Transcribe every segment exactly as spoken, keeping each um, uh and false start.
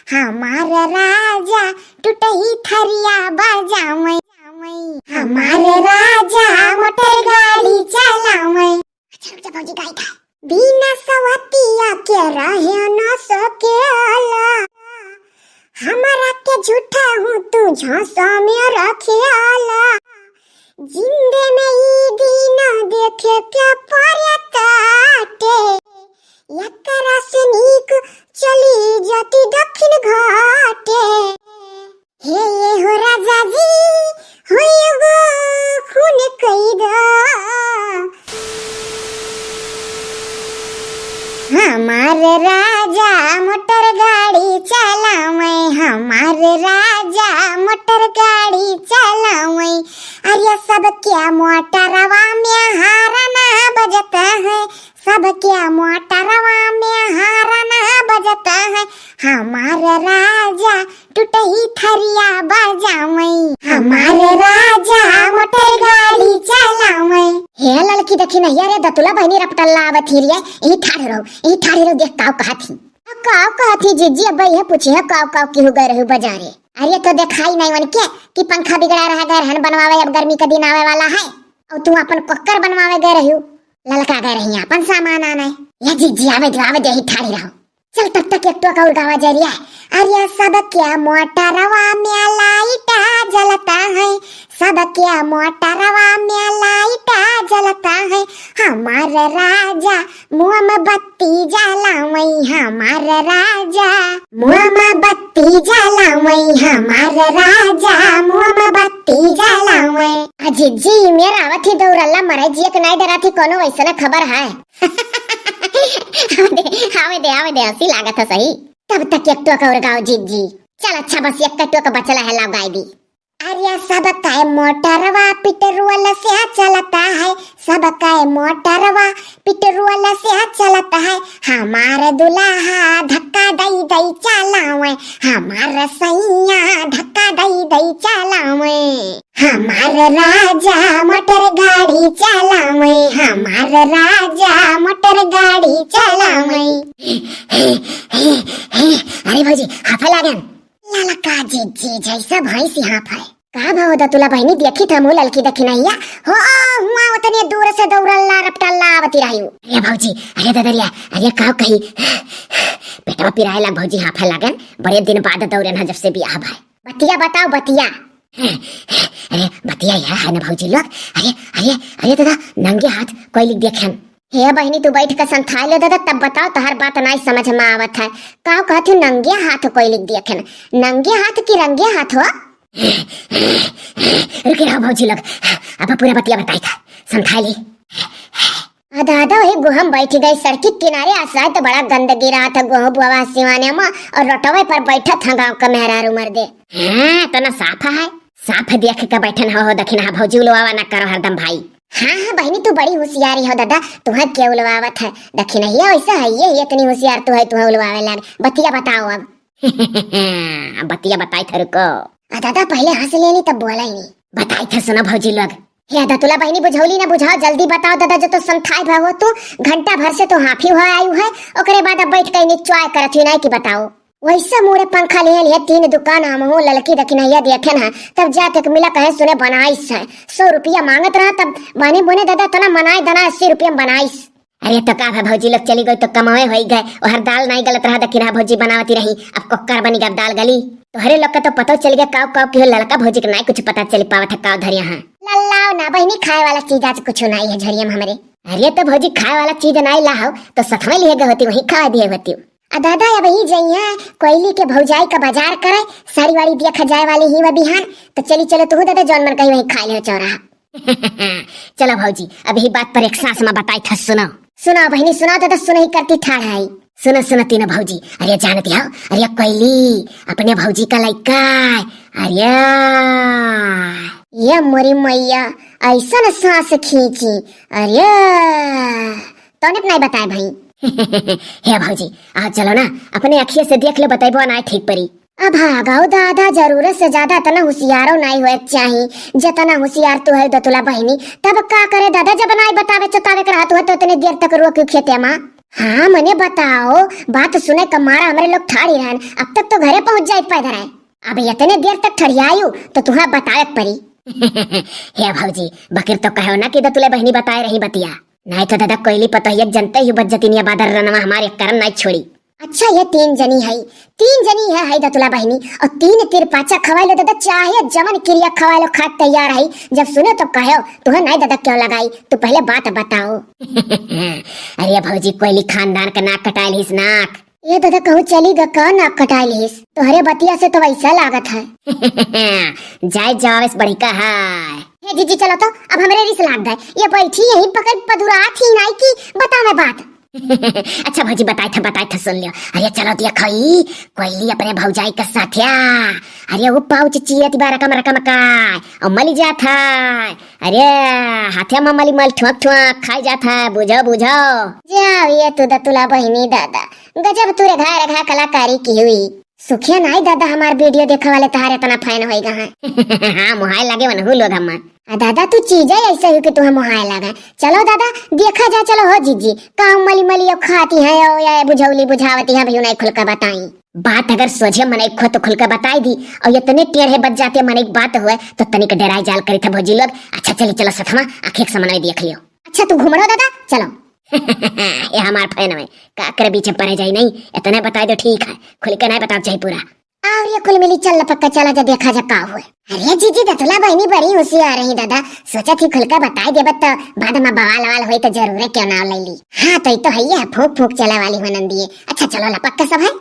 हमार राजा टुटही थरिया बजावै, हमार राजा मोटर गाड़ी चलावै। अच्छा, रुक जा भौजी, गाई था। बिना सवतिया के रहे न सकेला, हमरा के झूठा हूँ तू झांसा में रखेला। जिंदे में ई दिन देखे के पड़ताटे, एकरा से नीक चली जाती दक्षिण घाटे। हे ये हो राजा जी, हो एगो खून कई दो। हमार राजा मोटर गाड़ी चलावै, हमार राजा मोटर गाड़ी चलावै। अरे सबके मोटरवा में हारन बजत है, सबके मोटरवा में हारन बजत है। हमार राजा टुटही थरिया बजावै, हमार राजा मोटर गाड़ी चलावै। हे ललकी दखिनहिया रे दतुला बहिनी रपटल्ला आवत ही रे, यही ठाढ़ रहो, यही ठाढ़ रहो, देख काव कहत ही। काव कहत ही जीजी, अब यह पूछी है काव काव की हो गए रहू बजारे। अरे तो देखाई नहीं उनके कि पंखा बिगड़ा रहा गए रहन बनवावे, अब गर्मी का दिन आवे वाला है, और तू अपन कोकर बनवावे गए रहू, ललका गए रही अपन सामान आने। ये जीजी आवे दो, आवे दे, यही ठाढ़ी रहो। चल तब तक एक टोक और गावा जा रिया। अरे सबके मोटरवा में लाइट जलता है, सबके मोटरवा में लाइट जलता है, हमार राजा मोमबत्ती जलावै, हमार राजा मोमबत्ती जलावै, हमार राजा मोमबत्ती जलावै। अजी जी, मेरा आवत ही दौड़ल्ला मरे जी, एक नहीं डरा थी, कोनो वैसने खबर है। आवे दे, आवे दे, आवे दे, हंसी लागत है सही। तब तक एक टोक और गाओ जीजी। चल अच्छा, बस एक टोक बचला है, लाओ गाई दी। अरे सब कै मोटरवा पेट्रोल से चलता है, सब कै मोटरवा पेट्रोल से चलता है। हमार दुल्हा धक्का दई दई चलावै, हमार सैया धक्का दई दई चलावै। हमार राजा मोटर गाड़ी चलावै, हमार राजा मोटर गाड़ी चलावै। अरे भौजी, हाफे लागन। ललका जीजी जैसे भैंस हाफै। का भवा दतुला बहिनी, देखी था मुँह ललकी दखिनहिया। हो, हुआ उतने दूर से दौड़ल्ला रपटल्ला आवती रही। अरे भौजी, अरे ददरिया, अरे का कही, पेटवा पिराए लाग भौजी, हाफे लागन। बड़े दिन बाद दौड़े ना जब से बियाह भाई। बतिया बताओ, बतिया। अरे, बतिया यह है ना भौजी लोग। अरे, अरे, अरे दादा, नंगे हाथ कोई लिख देखेन। हे बहिनी, तू बैठ के संथाई लो दादा, तब बताओ, तोहर बात नाई समझ में आवत है। का कहत हूँ, नंगे हाथ कोई लिख देखेन? नंगे हाथ की रंगे हाथ हो? रुके रहो भौजी लोग, अब पूरा बतिया बताई था, संथाई ली। आ दादा, वही गुहम बैठ गई सड़की किनारे, आश्रय तो बड़ा गंदगी रहा था, गुहू बुआवा सिवाने में, और रोटवे पर बैठत था गाँव का मेहरारू मर्दे। हाँ, तो ना साफ है, साफ देख के बैठन हो, हो दखिनहा भौजी उलवावा ना करो हरदम भाई। हाँ, हाँ बहिनी, तू बड़ी होशियारी हो दादा, तुहे के उलवावत है दखिनहिया, वैसा है ये, ये इतनी होशियार तू है, तुहे उलवावे लाग। बतिया बताओ अब। अब बतिया बताई थे, रुको। आ दादा, पहले हंस लेनी तब बोला ही नहीं। बताई थे, सुनो भौजी लोग। हे दतुला बहिनी, बुझौली ना बुझाओ, जल्दी बताओ दादा, जो तो संथाई भा हो तू, घंटा भर से तो हाफी हो आयु है, ओकरे बाद अब बैठ के निचवाय करत ही नहीं कि बताओ। वैसे मुड़े पंखा लिए लिए तीन दुकान हम हूँ ललकी दखिनहिया देखे ना, तब जाके मिला कहे सुने बनाइस है, सौ रुपया मांगत रहा, तब बने बने दादा तना मनाए दना अस्सी रुपया में बनाइस। अरे तो का भा भौजी लोग चली गई तो कमावे होई गए, ओहर दाल नाई गलत रहा, दखिनहा भौजी बनावती रही, अब कोकर बनी गब दाल गली। तोहरे लोग का तो पतो चल गया काव काव की हो, ललका भौजी के नाई कुछ पता चल पावत है काव धरिया है। लल्लाओ ना बहिनी, खाए वाला चीज आज कुछ नाई है झरिया में हमरे। अरे तो भौजी खाए वाला चीज नाई ला हो तो सथवे लिए गए होती, वहीं खवा दिए होती। आ दादा अब ही जइया कोयली के भौजाई का बाजार करे, साड़ी वाड़ी देखा जाए वाली ही वह बिहान, तो चली चलो तू दादा जौन मन कही वहीं खाए ले चौराहा। चलो भौजी, अब यही बात पर एक सांस में बताई था, सुनो। सुनो बहिनी, सुनो तो, तो सुनही करती ठाढ़ है। सुनो, सुनो तीनों भौजी, अरे जानती हो, अरे कोयली अपने भौजी का लइका, अरे ये मोरी मैया, ऐसा न सांस खींची, अरे तौने अपना ही बताए भाई। हे भौजी, आ चलो ना, अपने अखिए से देख लो, बतैबो ना ठीक परी। अब भागो दादा, जरूरत से ज्यादा इतना होशियारो नहीं होए के चाही। जितना होशियार तू है दतुला बहिनी, तब का करे दादा, जब नाई बतावे चतावे के रहत हुआ तो इतने देर तक रोक खेते मा। हाँ, मने बताओ, बात सुने का मारा हमरे लोग ठाड़ी रहन, अब तक तो घरे पहुँच जाइत पैदल है। अब इतने देर तक ठड़ियायु तो तुहाँ बतावे के परी। हे भौजी, बकिर तो कहो ना कि दतुला बहिनी बताए रही बतिया, नाई तो दादा कोइली पतोहिया जनते ही बज्जतिनिया बादर रनवा हमारे करम नाई छोड़ी। अच्छा, ये तीन जनी है, तीन जनी है, है दतुला बहिनी, और तीन तीर पाचा खवाई लो दादा, चाहे जमन किरिया खवाई लो, खात तैयार है। जब सुनो तो कहो, तुहे नाई दादा क्यों लगाई, तू पहले बात बताओ। अरे भौजी, कोइली खानदान का नाक कटाइल हिस नाक। ये दादा कहूँ चली ग का नाक कटाइल हिस, तोहरे बतिया से तो वैसा लागत है। जाए जावे से बढ़िका है। हे जीजी चलो तो, अब हमरे रिस लाग गए, ये बैठी यहीं पकड़ पदुरात ही नाई की बता मैं बात। अच्छा भौजी, बताई था, बताई था, सुन लियो। अरे चलो देखो ई, कोइली अपने भौजाई के साथिया, अरे वो पाउच चीरत बा रकम रकम का, और मली जात है। अरे हाथे में मली मल ठुआक ठुआक खाई जात है, बुझो बुझो। जाओ ये तू दतुला बहिनी दादा, गजब तू रेघा रेघा कलाकारी की हुई। सुखिया नाई दादा हमार वीडियो देखे वाले तहार इतना फैन होई गा हैं। हाँ, मुहाय लागे वनहु लोग हमार। आ दादा, तू चीजे ऐसे हो कि तुहे मुहाय लागे। चलो दादा, देखा जा, चलो हो जीजी, का मली मली अब खाती है, ओ या बुझौली बुझावती है, भैया नहीं खुल के बताई। बात अगर सोझे मनई खो तो खुल के बताई दी, और इतने टेढ़े बच जाते मनई के बात हुए तो तनिक डेराई जाल करी था भौजी लोग। अच्छा चली चलो सथमा, आँखें के सामने देख लियो। अच्छा तू घूम रहो दादा, चलो। ये हमार फैन है, का करे बीच में पड़े जाई नहीं, इतने बताई दो ठीक है, खुल के नहीं बताओ चाहे पूरा। और ये कुल मिली चल पक्का चला जा देखा जा का हुए। अरे जीजी दतुला बहिनी बड़ी होशियार रही दादा, सोचा थी खुल के बताई देबत तो बाद में बवाल वाल होई तो जरूरे क्यों ना ले ली। हाँ तो ये तो है ही है, फूक फूक चला वाली हो नंदिए। अच्छा चलो ला पक्का सब है।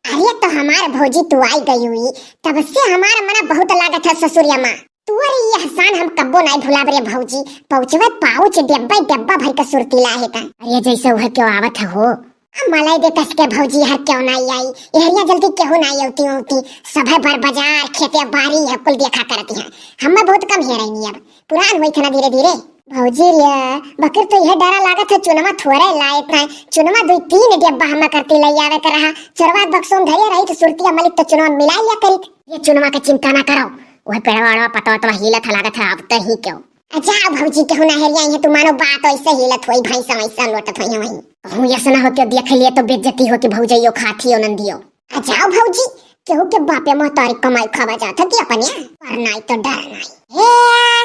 अरे तो हमार भौजी तू आई गई हुई, तब से हमार मना बहुत लागत है ससुरिया माँ। तोर ई एहसान हम कब्बो नाई भुलाब रे भौजी। पहुँचवे पाउच डेब्बा डेब्बा भर के सुरती लाहे का। अरे जैसे वह क्यों आवत है हो। अब मलाई दे कस के भौजी हर क्यों नाई आई। एहरिया जल्दी केहू नाई औती औती। सभे बर बाजार खेते बारी है कुल देखा करती हैं। हमें बहुत कम हे रही अब। पुरान होई थना धीरे धीरे। भौजी रे, बकर तो यह डरा लागत है, चुनमा थोड़े लायक है। चुनमा दुई तीन डेब्बा हमें करती ले आवे के रहा। चोरवा के बक्सों में धरे रही तो सुरतिया मलिक तो चुनमा मिला लिया करित। ये चुनमा के चिंता ना करो, वह पेड़वा वड़वा पतवा तवा हिलत है लागत है, अब तो ही क्यों। अच्छा भौजी, केहू ना हेरिया है, तू मानो बात ऐसे हिलत होई, भैंसा वैसा लोटत होई वहीं। कहूँ ऐसा ना हो कि देख लिए तो बेइज्जती हो कि भौजइयो खाती हो नंदियो। आ जाओ भौजी, केहू के बापे महतारी कमाई खावा जात है कि अपने, पर नाई तो डर नाई। हे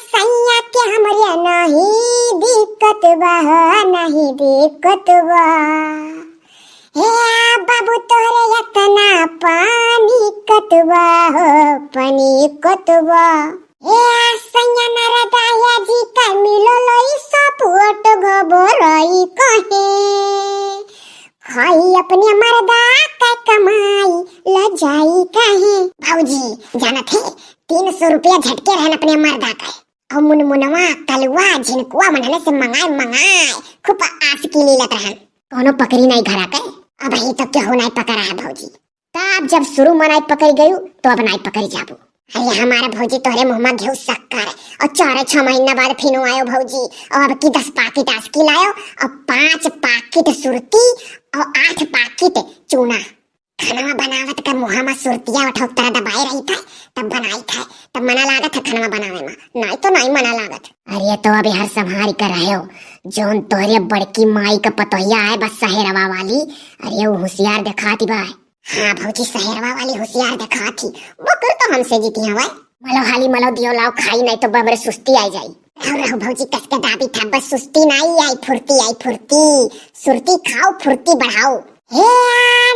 सैया के हमरे नाही दिक्कत बा, नाही दिक्कत बा। हे बाबू तोहरे इतना पानी कतबा हो, पानी कतबा। हे सैया नरदाया जी का मिलो लई सपोर्ट घबराई कहे। खाई अपने मर्दा का कमाई, लजाई काहे? भौजी, जानत है, तीन सौ रुपया झटके रहन अपने मर्दा का। और मुनमुनवा, कलुआ, झिनकुआ मनहने से मंगाए, मंगाए, खूब आशिकी लीलत रहन। कौनो पकड़ी नहीं घरा के, अब ही तो केहू नहीं पकड़ा है भौजी। तब जब शुरू मनाई पकड़ गयू, तो अब नहीं पकड़ जाबू। अरे हमारा भौजी तोहरे मुँह में घेऊ शक्कर, और चार छह महीना बाद फिनो आयो भौजी, और अब की दस पाकिट आशिकी लायो, और पाँच पाकिट सुरती, और आठ पाकिट चूना। खाना बनावत का मुँह में सुरतिया उठा तरह दबाए रही था, तब बनाई था, तब मना लागत है खाना बनावे में, नहीं तो नहीं मना लागत। अरे तो अब हर संभारी कर रहे हो, जौन तोहरे बड़की माई का पतोहिया है बस सहेरवा वाली, अरे वो होशियार दिखाती बा। हाँ भौजी, सहेरवा वाली होशियार दिखाती, बकर तो हमसे जीती हवे। मलो हाली मलो दियो लाओ खाई, नहीं तो बमरे सुस्ती आई जाई। रहो रहो भौजी, कस के दाबी था, बस सुस्ती नहीं आई, फुर्ती आई, फुर्ती। सुरती खाओ, फुर्ती बढ़ाओ। हे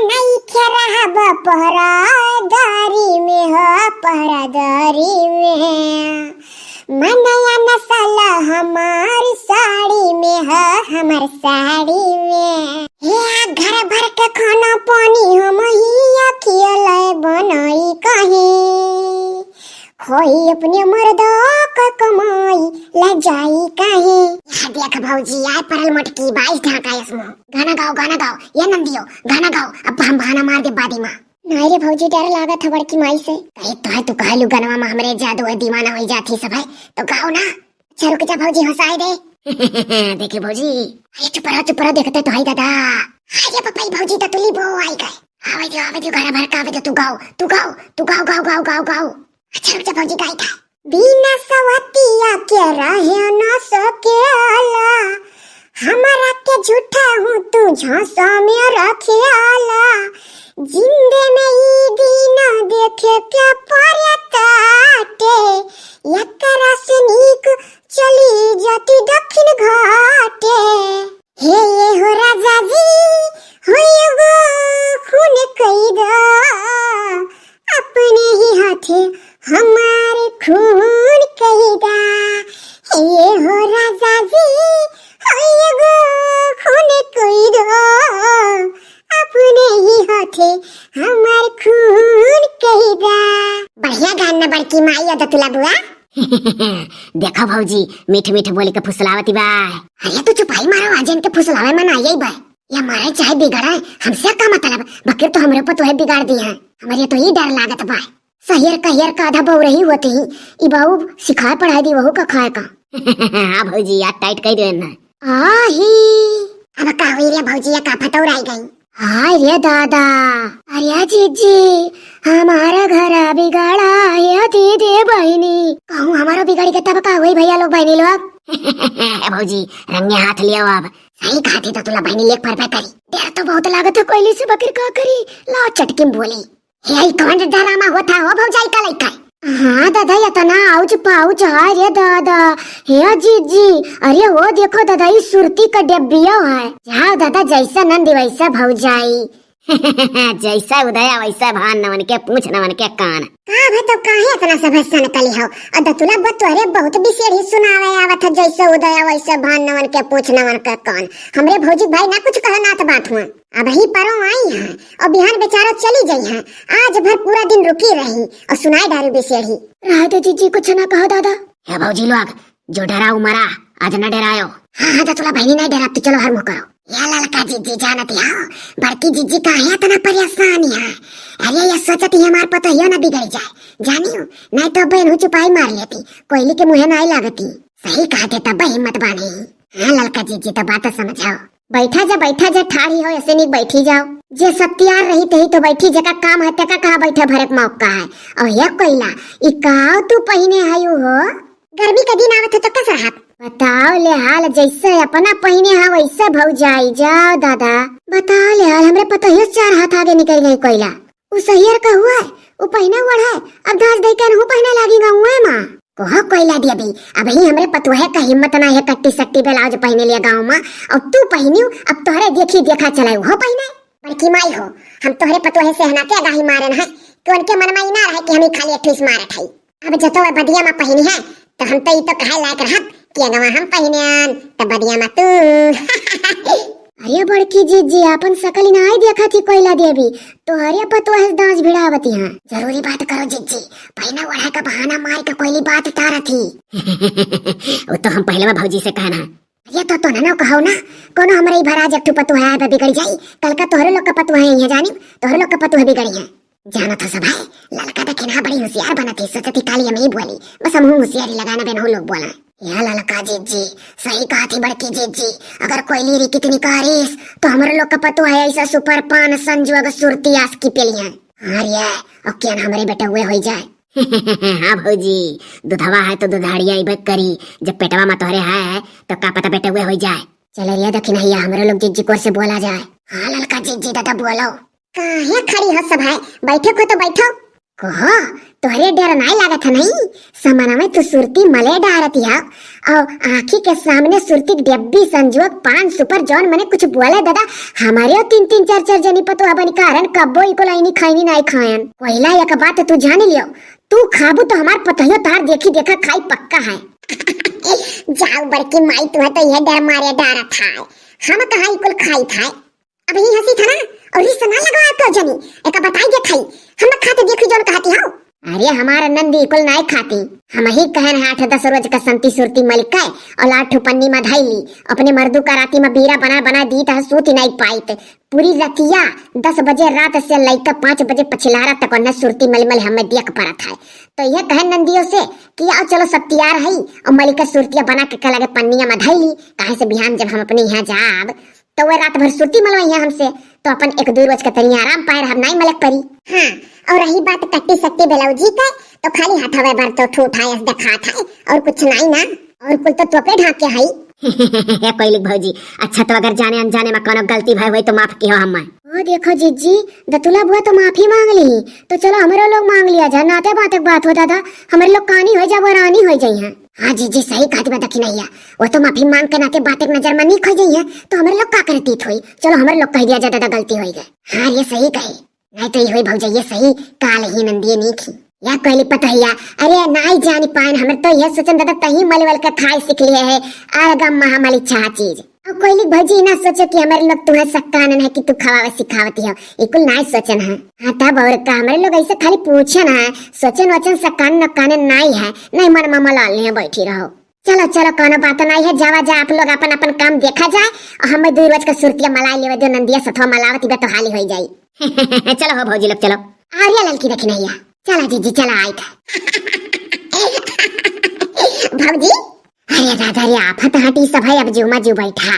नइखे रहब पहरादारी में हो, पहरादारी में। मनया नसल हमार साड़ी में हो, हमार साड़ी में। हे घर भर के खाना पानी हम ही अकेले बनाई कहीं। खोई अपने मर्दा का कमाई, लजाई काहे? यह देख भौजी, आए परल मोटकी बाईस ढाका यसमो। गाना गाओ, गाना गाओ, ये नंदियो, गाना गाओ, अब हम बहाना मार दे बादी माँ। नहीं रे भौजी, डर लागत है बड़की माई से। कहे तो है, तू कहलू गनवा में हमरे जादू है, दीवाना होई जाती सब है, तो गाओ ना। अच्छा रुक जा भौजी, हंसाए दे। देखे भौजी, अरे चुप रहो, चुप रहो, देखते तो है दादा। अरे पपाई भौजी, तो तुली बो आई गए। आवे दो, आवे दो, गाना भर का आवे दो, तू गाओ, तू गाओ, तू गाओ, गाओ, गाओ, गाओ, गाओ। अच्छा रुक जा भौजी, गाई था। बिना सवतिया के रहे न सकेला, हमरा के झूठा हूँ तू झांसा में रखेला, जिंदे में ई दिन देखे के पड़ताटे, एकरा से नीक चली जाती दक्षिण घाटे। हे ये हो राजा जी, हो एगो खून कई दा, अपने ही हाथे हमार खून कई दा। हे ये हो राजा जी, हो एगो खून कई दा, अपने ही हाथे हमार खून कई दा। बढ़िया गाना बड़की माई और दतुला बुआ। देखो भौजी, मीठ मीठ बोली के फुसलावती बा। अरे तू चुपाई मारो, आज इनके फुसलावे मन आई बा। या मारे चाहे बिगड़े, हमसे का मतलब, बकिर तो हमरे पर तोहे बिगाड़ दी है। हमरे तो ई डर लागत बा। सहियर का हियर का आधा बउरही होती ही, ई बाऊ सिखाए पढ़ाए दी वहू का खाए का। हाँ भौजी, याद टाइट कई देन ना। आही। अब का हुई रे भौजी, या का फटौर आई गई? हाय रे दादा, अरे जीजी, हमारा घर बिगाड़ा है दीदी बहिनी। कहूँ हमारो बिगड़ के तब का हुई भैया लोग बहिनी लोग? ए भौजी, रंगे हाथ लियो अब। सही कहा थी तो तुला बहिनी लेक पर पे करी। डर तो बहुत लागत है कोयली से, बकिर का करी? ला चटकिन बोली। हे, ई कौन ड्रामा होता हो भौजाई का लइका? हाँ दादा, इतना आउच पाउच है रे दादा। हे जीजी, अरे वो देखो दादा, ई सुरती का डेब्बियो है। जाओ दादा, जैसा नंदी वैसा भौजाई। जैसा उदया वैसा भान, नवन के पूछ नवन के कान। का भे, तो काहे इतना सब सनकली हो? और दतुला बुआ तोहरे बहुत बिसेड़ी सुनावे आवत है, जैसे उदया वैसे भान, नवन के पूछ नवन के कान। हमरे भौजी भाई ना कुछ कहे नात बात हुआ। अबही परो आई हैं और बिहान बेचारो चली जइहैं। आज भर पूरा दिन रुकी रही और सुनाए डारी बिसेड़ी। रहे दे जीजी, कुछ ना कहो दादा। हे भौजी लोग, जो डराऊ मरा, आज न डरायो। हाँ, हाँ, दतुला बहिनी नहीं डराती, चलो हर मुँह करो। या ललका जीजी जानत हो, बड़की जीजी काहे इतना परेशान है? अरे ये सोचत ही हमार पतोहियो न बिगड़ जाए, जानियो, नहीं तो बहन हूँ चुपाई मार लेती, कोयली के मुँहे नहीं लागती। सही कहा थे तब हिम्मत बानी। हाँ ललका जीजी, तो बात समझाओ। बैठा जा, बैठा जा, ठाढ़ी हो, ऐसे नहीं बैठी जाओ। जे सत्यार रही तही तो बैठी, जेका काम है तेका कहाँ बैठे भरे के मौका है। और ये कोयला, ई काव तू पहिने आयु हो? गर्मी के दिन आवत हो तो कस रहत? बताओ ले हाल, जैसे अपना पहिने हा वैसे भौजाई। जाओ दादा, बताओ ले हाल, हमरे पतोहियो से चार हाथ आगे निकल गई कोयला। उ सहियर का हुआ है, उ पहिने ओढ़े, अब दाज दे के अनहु पहिने लागी गौए माँ। कोहो कोयला देवी, अबही हमरे पतोहे का हिम्मत ना है कट्टी सट्टी ब्लाउज पहिने लिया गाँव में, और तू पहिनियो, अब तोहरे देखी देखा चले हो पहिने। बड़की माई हो, हम तोहरे पतोहे से हना के आगाही मारे न है कि उनके मन में ई ना रहे कि हम ई खाली एक ठो मारत हई। अब जतो वे बदिया में पहिनी है, तो हम तो ई तो कहे लायक रहत कि अगवा हम पहिने आन, तो बदिया में तू। अरे बड़की जीजी, आपन सकल इनाई देखा थी कोयला देवी, तोहरे पतोहे से दांज भिड़ावती हैं। जरूरी बात करो जीजी, पहिना ओढ़ा का बहाना मार के कोयली बात टारा थी। वो तो हम पहले में भौजी से कहना। ये तो, तो ननो कहो ना, कोनो हमरे ई भरा जब ठू पतोह है, बिगड़ जाई, कल का तोहरे लोग का पतोह है, ये जानी, तोहरे लोग का पतोह बिगड़ी है। जानो तो सब है, ललका देखे ना बड़ी होशियार बनत ही, सोचती काली हम ही बोली, बस हम होशियारी लगाना बेन हो लोग बोला। या ललका जीजी, सही कहा थी बड़की जीजी, अगर कोयली री कितनी कारिस, तो हमरे लोग का पतोह है ऐसा सुपर पान संजोग सुरती आस की पेली है। हाँ रे, और क्या ना हमरे बेटा हुए हो जाए। हाँ भौजी, दुधवा है तो दुधारिया इबे करी, जब पेटवा में तोहरे है, है, तो का पता बेटा हुए हो जाए। चले रे दखिनहिया, हमरे लोग जीजी कोर से बोला जाए। हाँ ललका जीजी दादा बोलो। काहे खड़ी हो सब है, बैठे को तो बैठो। कहो, तोहरे डर नाय लागत है नहीं? समनवा में तू सुरती मले डारती है, और आँखी के सामने सुरती के डेब्बी संजोग पान सुपर जौन मने कुछ बोले दादा, हमारे तीन तीन चार चार जनी पतोह बनी कारण कब्बो इको लाइनी खाइनी नाय खायन। कोयला एक बात तू जान लियो, तू खाबू तो हमार पतोहियो तार देखी देखा खाई पक्का है। जाओ बड़की माई, तू है तो यह डर मारे डारत है, हम कहाँ इकुल खाई था। अब ही हंसी था ना, और रिस ना लगवा तो जनी, एका बताई दे खाई, हम ना खाते देखी जौन कहती हो। अरे हमार नंदी इकुल नाय खाती, हम ही कहन है आठ दस रोज का संती सुरती मलिक है, और लाठ पन्नी में धाई ली, अपने मर्दू का राती में बीरा बना बना दी था, सूती नाय पाइत। पूरी रतिया दस बजे रात से लइका पाँच बजे पछिलहरा तक ओन्ने सुरती मलमल हमें देख पड़त है। तो यह कहे नंदियों से कि आओ चलो सब तैयार है, और मलिका सुरतिया बना के कल आगे पन्निया में धैली, काहे से बिहान जब हम अपने यहाँ जाब, तो वह रात भर सुरती मलवई है हमसे, तो अपन एक दो रोज का तनी आराम पाए रहब, नाई मलक परी। हाँ, और रही बात कट्टी सट्टी ब्लाउजी का, तो खाली हथवे भर तो ठूठायस दिखात है, और कुछ नाई ना, और कुल तो तोपे ढाके है। हे कोइलिक भौजी, अच्छा तो अगर जाने अनजाने मा कौनो गलती भय होई तो माफ किहो हम्मे। ओ देखो जिज्जी, दतुला बुआ तो माफी मांग ली, तो चलो हमरो लोग मांग लिया जाए, नाते बाते के बात हो दादा, हमरे लोग कानी होई जाबो, रानी होई जाई हैं। हाँ जिज्जी, सही कहत बा दखिनैया, वो तो माफी मांग के नाते बाते के नजर मा नीक होई जाई हैं, तो हमरे लोग का करतीत होई। चलो हमरे लोग कह दिया जाए दादा, गलती होई गए। हाँ ये सही कहे, नहीं तो ये होई भौजैया सही काल ही नंदिये नीक ही। या कोइली पतोहिया, अरे नाई जानी पाइन, हमरे तो यह सोचन दादा तही मलवल के खाए सीख लिए है, अलगा महामली चाह चीज। अब कोइली भौजी ना सोचो कि हमरे लोग तुम्हें सक्कानन है कि तू खवावे सिखावती हो, ये कुल नाई सोचन है। हाँ तब और का, हमरे लोग ऐसे खाली पूछन है, सोचन वचन सक्कान नक्कानन नाई है, नहीं मन मा मलाल नहीं बैठी रहो। चलो चलो, कौनो बात नाई है, जावा जा आप लोग अपन अपन काम देखा जाए, और हमें दो रोज का सुरतिया मलाई लेवे दो, नंदिया सथवा मलावत इबे तो हाली होई जाई। चलो हो भौजी लोग चलो। अरे ललकी दखिनैया, चला जिज्जी चला आई था। भौजी, अरे दादा रे आफत हटी सब है, अब जीव मा जीव बैठा।